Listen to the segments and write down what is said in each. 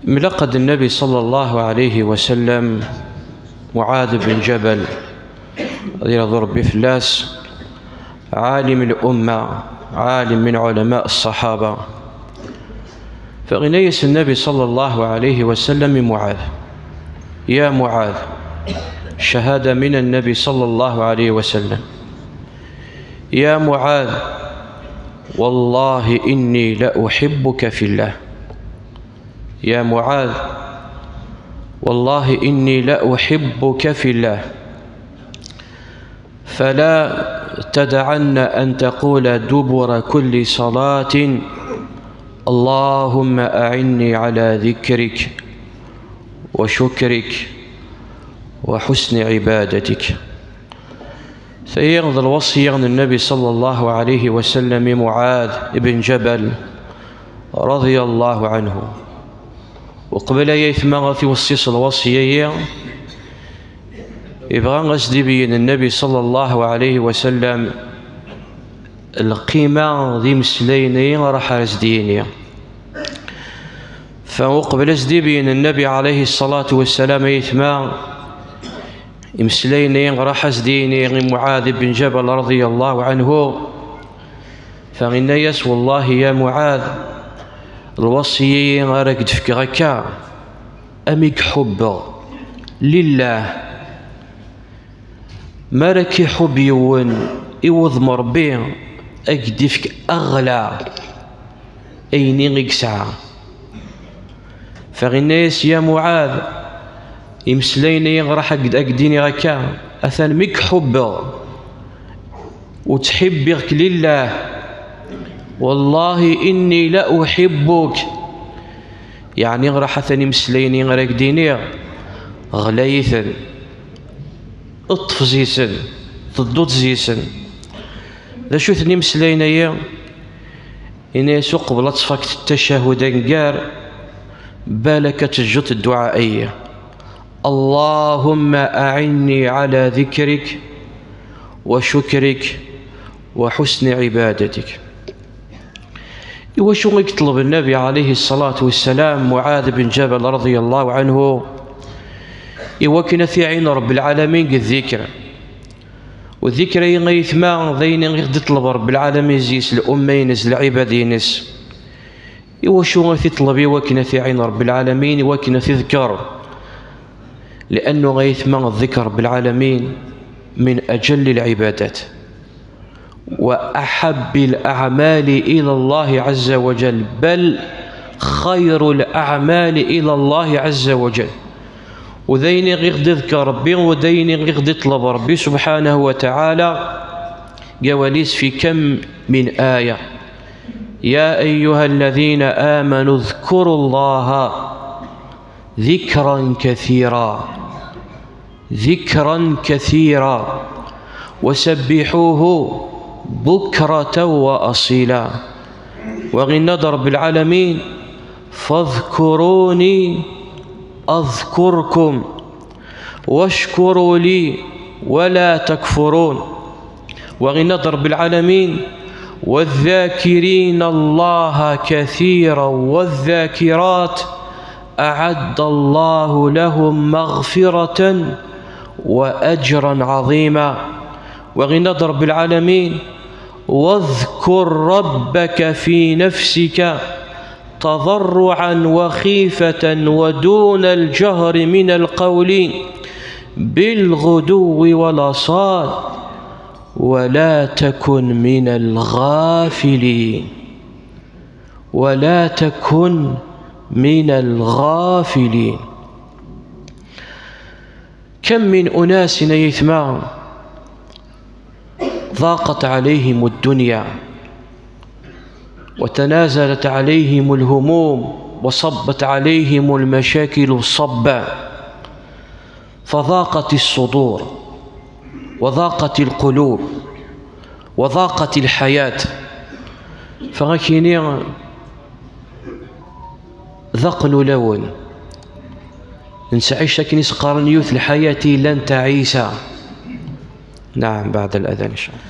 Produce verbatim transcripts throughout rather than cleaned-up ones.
Mlaq-d Nnabi ṣalla Llahu ɛalayhi wa sallam Muɛad bin Ǧabal, ad yerḍu Ṛebbi fell-as, ɛalim l-umma, ɛalim min ɛulama ṣṣaḥaba. Fa yenna-yas Nnabi ṣalla Llahu ɛalayhi wa sallam i Muɛad: Ya Muɛad, cahada min Nnabi ṣalla Llahu ɛalayhi wa sallam: Ya Muɛad, wallahi inni la uḥibbuka fillah. يا معاذ، والله إني لأحبك في الله، فلا تدعن أن تقول دبر كل صلاة: اللهم أعني على ذكرك وشكرك وحسن عبادتك. Tayi d lwasya n Nnabi ṣalla Llahu ɛalayhi wa sallam i Muɛad ibn Ǧabal, raḍiya Llahu ɛanhu. Uqbel ay aytma ad t-iweṣṣi s lwasya-yi, ibɣa ad s-d-ibeyyen Nnabi ṣalla Llahu ɛalayhi wa sallam lqima d imeslayen-agi ara s-d-yini. Fa uqbel ad s-d-ibeyyen Nnabi ɛalayhi ṣṣalatu wa ssalam, ay aytma, imeslayen-agi ara s-d-yini i Muɛad ibn Ǧabal, raḍiya Llahu ɛanhu, fa yenna-yas: Wallahi ya Muɛad, lwasya-agi ara k-d-fkeɣ akka, am i k-ḥubbeɣ lillah. Mi ara k-iḥubb yiwen, iwweḍ Ṛebbi ad k-d-ifk aɣla ayen i yesɛa. Fa yenna-yas: Ya Muɛad, imeslayen-agi ara k-d-, ad k-d-iniɣ akka, atan mi k-ḥubbeɣ, u ttḥibbiɣ-k lillah, wallahi inni la uḥibbuk. Yeɛni, raḥ atan imeslayen-agi ara k-d-iniɣ, ɣlayit-en, ṭṭef zi-sen, tedduḍ zi-sen. D acu-ten imeslayen-agi? Ini-as uqbel ad tfakkeḍ ttacahud aneggar, balak ad teǧǧeḍ dduɛa-agi: اللهم أعني على ذكرك وشكرك وحسن عبادتك. Iwacu i yeṭleb Nnabi ɛalayhi ṣṣalatu wa ssalam Muɛad bin Ǧabal, raḍiya Llahu ɛanhu? Iwakken ad t-iɛin Ṛebbi lɛalamin deg ddikr. U ddikr-agi, ay aytma, d ayen i ɣ-d-iṭleb Ṛebbi lɛalamin zi-s, lumma-ines, lɛibad-ines. Iwacu i t-iṭleb? Iwakken ad t-iɛin Ṛebbi lɛalamin, iwakken ad t-iḍker. Li'annu, ay aytma, ddikr Ṛebbi lɛalamin min aǧalli lɛibadat. وأحب الأعمال إلى الله عز وجل، بل خير الأعمال إلى الله عز وجل. U d ayen i ɣ-d-iḍker Ṛebbi, u d ayen i ɣ-d-iṭleb Ṛebbi subḥanahu wa taɛala, deg wawal-is في كم من آية: يا أيها الذين آمنوا اذكروا الله ذكرا كثيرا، ذكرا كثيرا، وسبحوه بكرة وأصيلا. Wa yenna-d Ṛebbi lɛalamin: فاذكروني أذكركم واشكروا لي ولا تكفرون. Wa yenna-d Ṛebbi lɛalamin: والذاكرين الله كثيرا والذاكرات أعد الله لهم مغفرة وأجرا عظيما. Wa yenna-d Ṛebbi lɛalamin: واذكر ربك في نفسك تضرعا وخيفة ودون الجهر من القول بالغدو والآصال ولا تكن من الغافلين، ولا تكن من الغافلين. كم من أناس، ay aytma, ضاقت عليهم الدنيا وتنازلت عليهم الهموم وصبت عليهم المشاكل صبا، فضاقت الصدور وضاقت القلوب وضاقت الحياة. Fa ad k-yini ḍaqen ulawen. Nettɛic akken i s-qqaren yiwet lḥayat i llan taɛisa. نعم، بعد الأذان إن شاء الله.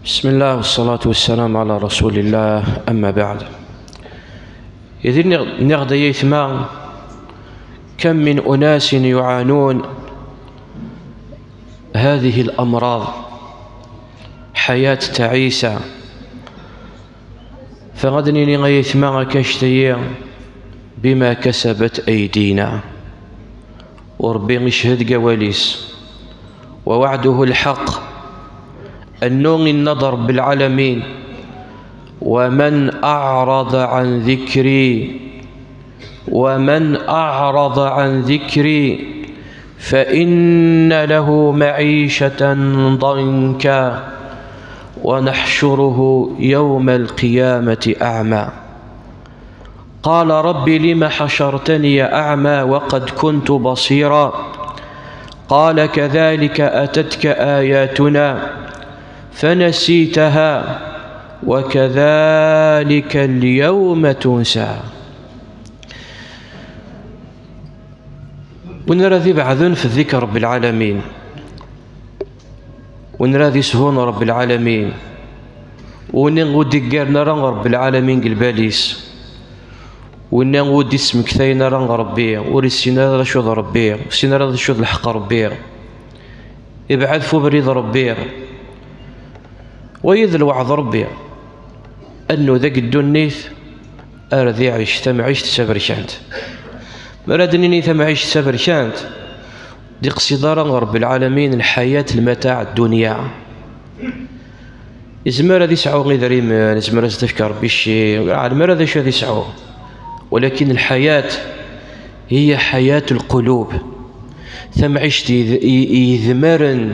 بسم الله والصلاة والسلام على رسول الله، أما بعد. Ihi nniɣ-, nniɣ-d, ay aytma, كم من أناس يعانون هذه الأمراض، حياة تعيسة. فغادي نيني غيثما كاشتيا بما كسبت أيدينا، وربي يشهد قواليس، ووعده الحق. النوم النظر بالعالمين: ومن أعرض عن ذكري ومن أعرض عن ذكري فإن له معيشة ضنكا ونحشره يوم القيامة أعمى. قال: رب لم حشرتني أعمى وقد كنت بصيرا؟ قال: كذلك أتتك آياتنا فنسيتها وكذلك اليوم تنسى. Win ara d-ibeɛden fi ddikr Ṛebbi lɛalamin, win ara d-ishun Ṛebbi lɛalamin, win ur d-iggaren ara Ṛebbi lɛalamin deg lbal-is, win ur d-ismektayen ara Ṛebbi, ur issin ara d acu d Ṛebbi, ur issin ara d acu d lḥeqq Ṛebbi, ibɛed f ubrid Ṛebbi. Wayi d lweɛd Ṛebbi, annu deg ddunit ar d iɛic tamɛict taberkant. Mi ara d-nini tamɛict taberkant, d iqsid ara Ṛebbi lɛalamin lḥayat, lmataɛ ddunya. Izmer ad isɛu idrimen, izmer ad s-d-ifk Ṛebbi cci, ur ɛlem ara d acu ad isɛu. Walakin lḥayat hiya ḥayat lqulub. Tamɛict yid-, i-, yedmaren,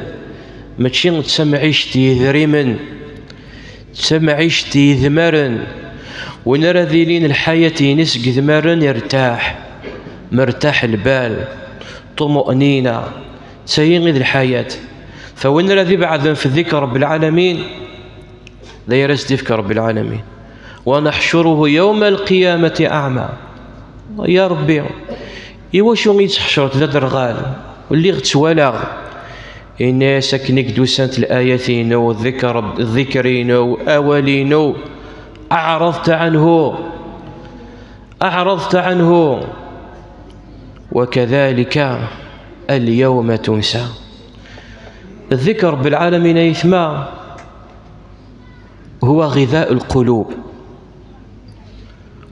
mačči d tamɛict yedrimen, d tamɛict yedmaren. Win ara d-ilin lḥayat-ines deg yedmaren irtaḥ, mertaḥ lbal, ṭumu'nina, d tayi i d lḥayat. Fa win ara d-ibeɛden fi ddikr Ṛebbi lɛalamin, d ayen ara s-d-ifk Ṛebbi lɛalamin: ونحشره يوم القيامة أعمى. Ya Ṛebbi, iwacu i yi-d-tḥecreḍ d aderɣal? Lliɣ ttwalaɣ. Yenna-yas: akken i k-d-usant layat-inu, ddikr, ddikr-inu, awal-inu, أعرضت عنه، أعرضت عنه، وكذلك اليوم تنسى. Ddikr Ṛebbi lɛalamin, ay aytma, هو غذاء القلوب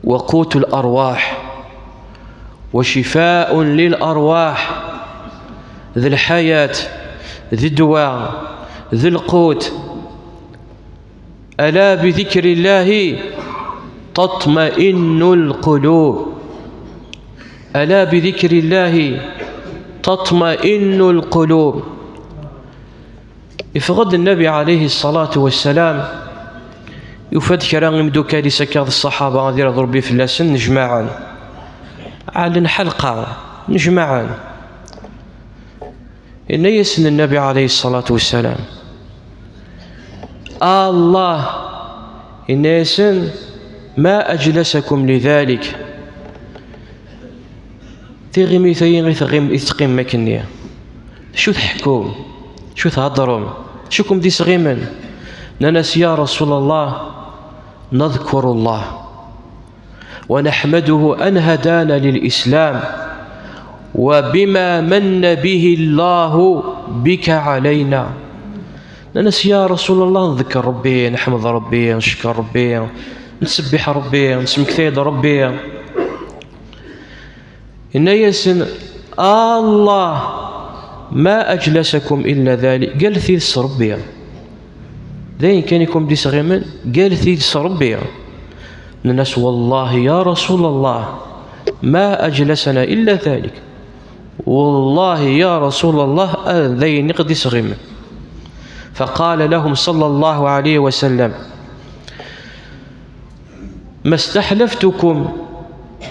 وقوت الأرواح وشفاء للأرواح. D lḥayat, d ddwa, d lqut. ألا بذكر الله تطمئن القلوب. ألا بذكر الله تطمئن القلوب. Iffeɣ-d Nnabi ɛalayhi ṣṣalatu wassalam, yufa-d kra imdukal-is akka d ṣṣaḥaba, ad iṛeḍ Ṛebbi fell-asen, nnejmaɛen. Ɛellen ḥelqa, nnejmaɛen. Yenna-yasen Nnabi ɛalayhi ṣṣalatu wassalam: Allah, yenna-yasen, ما أجلسكم لذلك. Tiɣimit-ayi i teɣim-, i teqqimem akkenni, d acu tḥekkum? D acu theddṛem? D acu kum d-isɣimen? Nnan-as: يا رسول الله، نذكر الله ونحمده أن هدانا للإسلام وبما من به الله بك علينا. Nnan-as: يا رسول الله, nḍekker Ṛebbi, neḥmed Ṛebbi, neckeṛ Ṛebbi, nettṣebbiḥ Ṛebbi, nesmektay-d Ṛebbi. Yenna-yasen: الله، ما أجلسكم إلا ذلك. Gal tidet s Ṛebbi. D ayen kan i kum d-isɣimen, gal tidet s Ṛebbi. Nnan-as: والله يا رسول الله، ما أجلسنا إلا ذلك. والله يا رسول الله, d ayen i ɣ-d-isɣimen. فقال لهم صلى الله عليه وسلم: ما استحلفتكم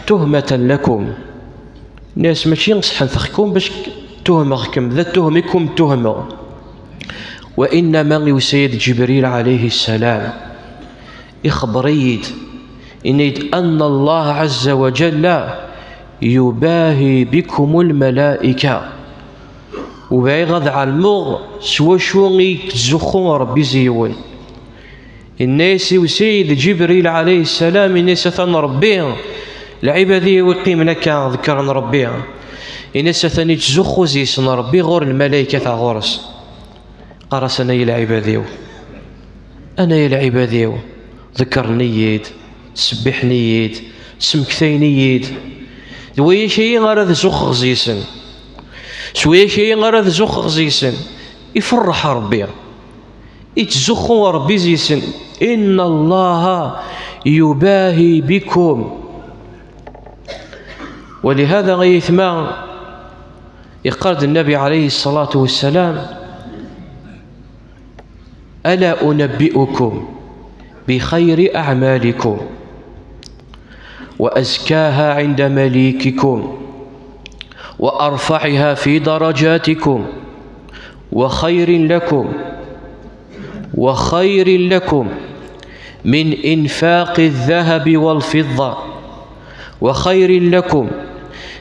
تهمة لكم. Nnan-as: mačči sḥenteɣ-kum bac tuhmeɣ-kem, d atuhem i kum-tuhmeɣ. وإنما, yusa-yi-d Ǧibril ɛalayhi ṣṣalam, ixebber-iyi-d, yenna-yi-d: أن الله عز وجل يباهي بكم الملائكة. Ur bɣiɣ ad ɛelmeɣ s wacu i yettzuxxu Ṛebbi zi-wen. Yenna-yas i Usayd Ǧibril ɛalayhi ṣṣalam, yenna-yas: atan Ṛebbi Lɛibad-iw iqqimen akka ḍekkren Ṛebbi, ini-as atan ittzuxxu zzi-sen Ṛebbi ɣur lmalaykat ɣur-s. Qqar-asen: ay lɛibad-iw, anay lɛibad-iw, ḍekkren-iyi-d, ttṣebbiḥen-iyi-d, ttmektayen-iyi-d. D wayaka-yi ara tzuxxeɣ zzi-sen. S wayaka-yi ara tzuxxeɣ zzi-sen. Iferreḥ Ṛebbi. Ittzuxxu Ṛebbi zzi-sen: إن الله يباهي بكم. ولهذا ay aytma, iqqar-d Nnabi عليه الصلاة والسلام: ألا أنبئكم بخير أعمالكم وأزكاها عند مليككم وأرفعها في درجاتكم وخير لكم، وخير لكم من إنفاق الذهب والفضة، وخير لكم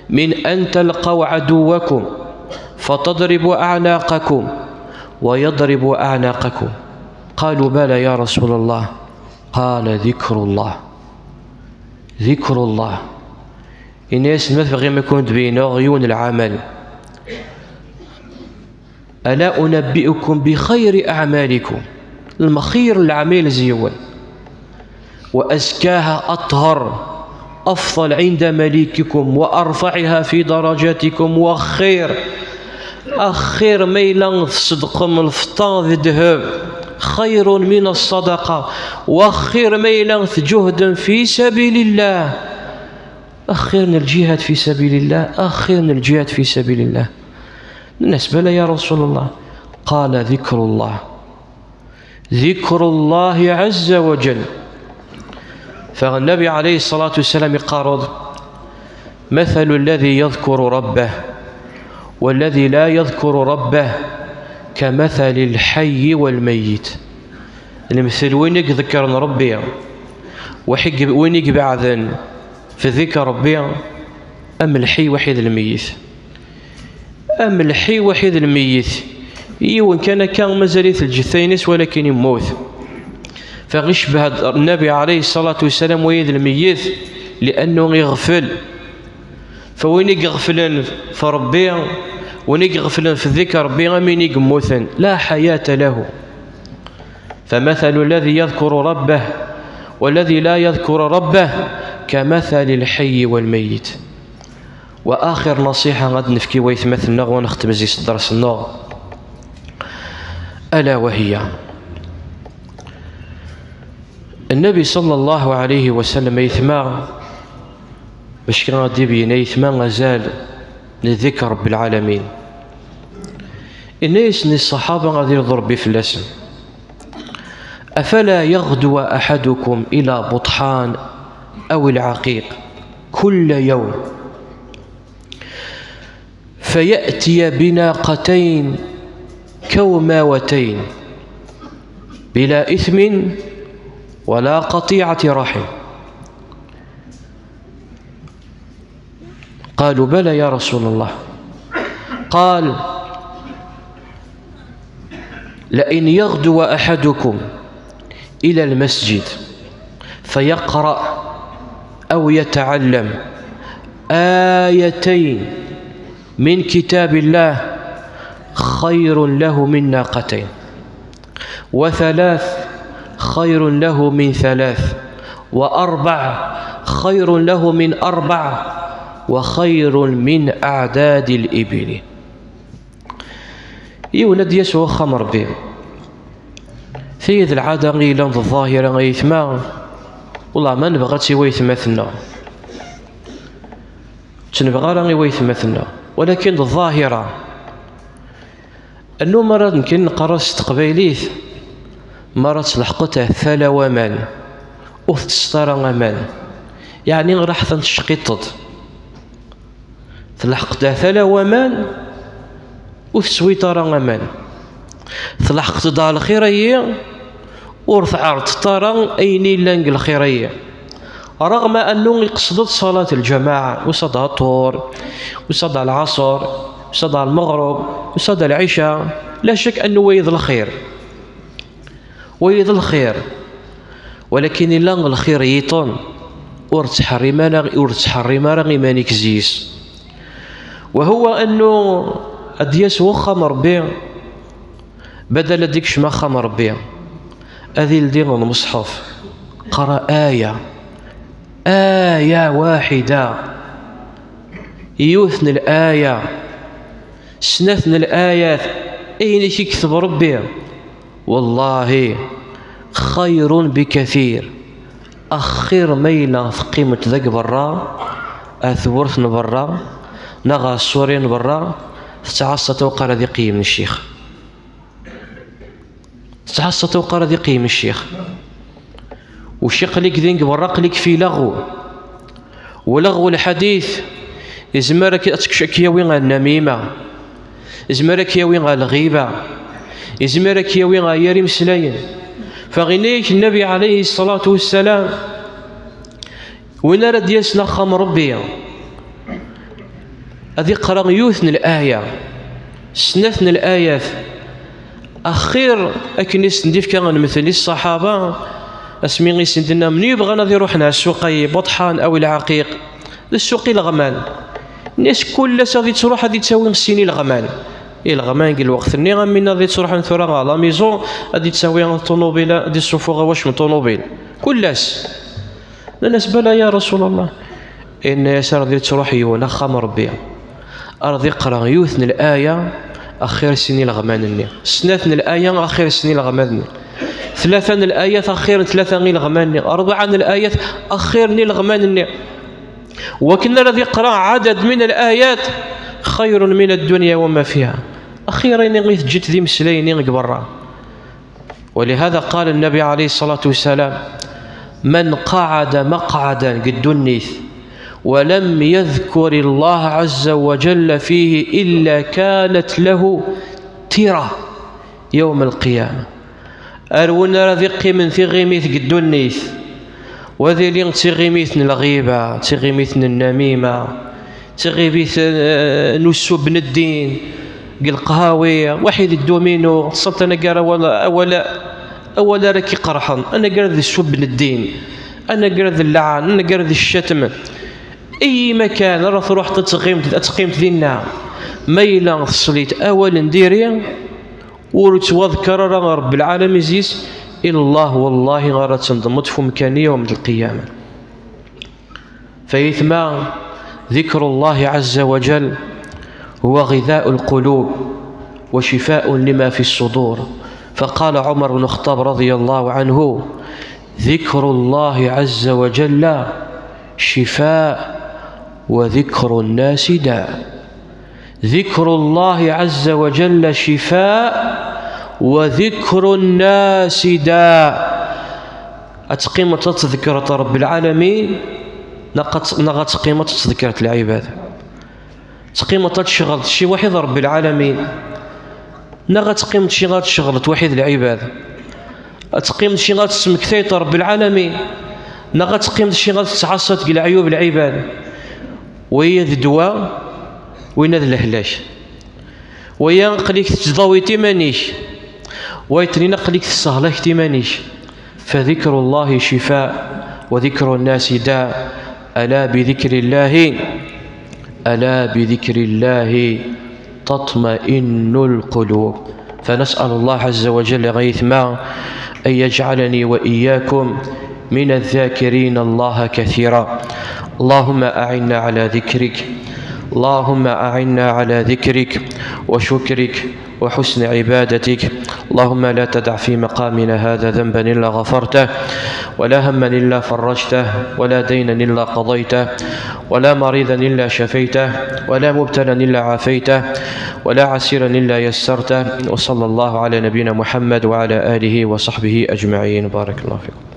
من أن تلقوا عدوكم فتضربوا أعناقكم ويضربوا أعناقكم. قالوا: بلى يا رسول الله. قال: ذكر الله. ذكر الله. Ini-as: ma tebɣim ad ken-d-beyneɣ yiwen n lɛamal. ألا أنبئكم بخير أعمالكم؟ Lmexyir n leɛmal zzi-wen. وأزكاها، أطهر، أفضل عند مليككم، وأرفعها في درجاتكم، وخير. Axir ma yella tṣeddqem lfeṭṭa d ddheb, خير من الصدقة. Waxir ma yella tǧuhdem في سبيل الله. Axir n lǧihad في سبيل الله، axir n lǧihad في سبيل الله. Nnan-as: بلى يا رسول الله. قال: ذكر الله. ذكر الله عز وجل. Fa Nnabi عليه الصلاة والسلام iqqar-d: مثل الذي يذكر ربه والذي لا يذكر ربه كمثل الحي والميت. Lemtel win i iḍekkren Ṛebbi, waḥi-, win i ibeɛden fi ḍikr Ṛebbi, am lḥi waḥi d lmeyyit. Am lḥi waḥi d lmeyyit. Yiwen kan akka mazal-it lǧetta-ines walakin immut. Fa icebbeh-d Nnabi عليه الصلاة والسلام wayi d lmeyyit, لأنه iɣfel. Fa win i iɣeflen f Ṛebbi, win i iɣeflen f ḍikr Ṛebbi, am win i yemmuten, لا حياة له. فمثل الذي يذكر ربه والذي لا يذكر ربه كمثل الحي والميت. وآخر نصيحة ad nefk i waytmaten-nneɣ, wa nextem zzi-s dders-nneɣ, ألا وهي: Nnabi صلى الله عليه وسلم, aytma, bac kan ad d-ibeyyen aytma azal n ḍikr Ṛebbi lɛalamin. Inna-yasen i ṣṣaḥaba, ad iṛḍu Ṛebbi fell-asen: أفلا يغدو أحدكم إلى بطحان أو العقيق كل يوم فيأتي بناقتين كوماوتين بلا إثم ولا قطيعة رحم؟ قالوا: بلى يا رسول الله. قال: لأن يغدو أحدكم إلى المسجد فيقرأ أو يتعلم آيتين من كتاب الله خير له من ناقتين، وثلاث خير له من ثلاث، وأربع خير له من أربع، وخير من أعداد الإبل. Yiwen ad d-yas uxxam Ṛebbi. Tagi d lɛada i yellan d ḍḍahira, ay aytma, wellah ma nebɣa-tt i waytmaten-nneɣ. Ur tt-nebɣa ara i waytmaten-nneɣ. Walakin d ḍḍahira. Annu mi ara d-nekkini neqqar-as s teqbaylit, mi ara tleḥqeḍ ar tala n waman, ur tettesseḍ ara aman. Yeɛni raḥet ad tecqiṭeḍ. Tleḥqeḍ ar tala n waman, ur teswiḍ ara aman. Tleḥqeḍ-d ar lxir-agi, ur tɛerḍeḍ ara ayen yellan deg lxir-agi. Raɣma annu iqsed-d ṣalat lǧamaɛa, usa-d ar ṭṭhur, usa-d ar lɛaṣer, usa-d ar lmeɣreb, usa-d ar lɛica, la cak annu wayi d lxir. Wayi d lxir. Walakin illa lxir yiṭen. ur ttḥerrim ara, ur ttḥerrim ara iman-ik zzi-s. Wa huwa annu ad d-yas uxxam Rebbi, badal ad d-ikcem axxam Rebbi, ad ildi lmuṣḥef, qra aya, aya waḥida, yiwet n laya, snat n layat, ayen i k-ikteb Rebbi. Wallahi, xayrun bikathir, axir ma yella teqqimeḍ deg berra, ar tewwurt n berra, neɣ ar ṣṣuri n berra, tettɛaṣaḍ awqar ad iqeyyem ccix. Tettɛaṣaḍ awqar ad iqeyyem ccix. Uci aql-ik din deg berra, aql-ik fi laɣu. Walaɣ lḥadit, izmer ad k-, ad k-yawi ɣer nnamima, izmer ad k-yawi ɣer lɣiba, izmer ad k-yawi ɣer yir imeslayen. Fa yenna-yak Nnabi ɛalayhi ṣṣalatu wassalam, win ara d-yasen axxam Rebbi, ad iqra yiwet n laya, snat n layat, axir akken i sen-d-ifka lemtel i ṣṣaḥaba, asmi i sen-d-nna, mani yebɣan ad iruḥen ar ssuq-agi, Buṭḥan aw Lɛaqiq, d ssuq ileɣman. Nna-as kul ass ad ittruḥ ad ittawi sin ileɣman. Ileɣman deg lweqt-nni, am win ad ittruḥen tura ɣer la maison, ad ittawi ṭunubil, ad issuffuɣ awacem n ṭunubil. Kul ass. Nnan-as bala ya Rasul Allah. Inna-as ar d ittruḥ yiwen axxam Rebbi, ar d iqra yiwet n laya axir sin ileɣman-nni, snat n laya axir sin ileɣman-nni, tlata n layat axir n tlata n ileɣman-nni, rebɛa n layat axir n ileɣman-nni. Wakken ara d iqra ɛadad min layat xayrun min ad-dunya wa ma fiha. Axir ini i teǧǧiḍ d imeslayen-nni deg berra. ولهذا قال النبي عليه الصلاة والسلام: من قعد مقعدا deg ddunit ولم يذكر الله عز وجل فيه إلا كانت له ترة يوم القيامة. Ar win ara d-iqqimen tiɣimit deg ddunit, wa ad ilin d tiɣimit n lɣiba, d tiɣimit n nnamima, d tiɣimit, eh, n usubb n ddin, deg leqhawi, waḥid dduminu, ṣṣalt anagar awal, awal, awal ara k-iqerḥen, anagar d usubb n ddin, anagar d llɛan, anagar d ccetm. Ayi ma kan ara truḥeḍ ad teqqimeḍ, ad teqqimeḍ dinna, ma yella tesliḍ awal n diri, ur ttwaḍkar ara Rebbi lɛalamin zzi-s, illah wallahi ara tendmeḍ f umkan-nni yawm lqiyama. Fa yetma, ذكر الله عز وجل هو غذاء القلوب وشفاء لما في الصدور. فقال عمر بن الخطاب رضي الله عنه: ذكر الله عز وجل شفاء وذكر الناس داء. ذكر الله عز وجل شفاء وذكر الناس داء. Ad teqqimeḍ ad tḍekkreḍ Rebbi lɛalamin, neɣ ad, neɣ ad teqqimeḍ ad tḍekkreḍ lɛibad. Teqqimeḍ ad tceɣleḍ ci waḥid Rebbi lɛalamin, neɣ ad teqqimeḍ ci ad tceɣleḍ waḥid lɛibad. Ad teqqimeḍ ci ad tesmektayeḍ Rebbi lɛalamin, neɣ ad teqqimeḍ ci ad tettɛaṣaḍ deg leɛyub lɛibad. Waya d ddwa, wina d lehlak. Waya aql-ik tettdawiḍ iman-ik, wayeḍ-nni aql-ik tessehlakeḍ iman-ik. فذكر الله شفاء وذكر الناس داء. ألا بذكر الله، ألا بذكر الله تطمئن القلوب. فنسأل الله عز وجل غيث ما أن يجعلني وإياكم من الذاكرين الله كثيرا. اللهم أعنا على ذكرك، اللهم أعنا على ذكرك وشكرك وحسن عبادتك. اللهم لا تدع في مقامنا هذا ذنبا إلا غفرته، ولا هما إلا فرجته، ولا دينا إلا قضيته، ولا مريضا إلا شفيته، ولا مبتلا إلا عافيته، ولا عسيرا إلا يسرته. وصلى الله على نبينا محمد وعلى آله وصحبه أجمعين. بارك الله فيكم.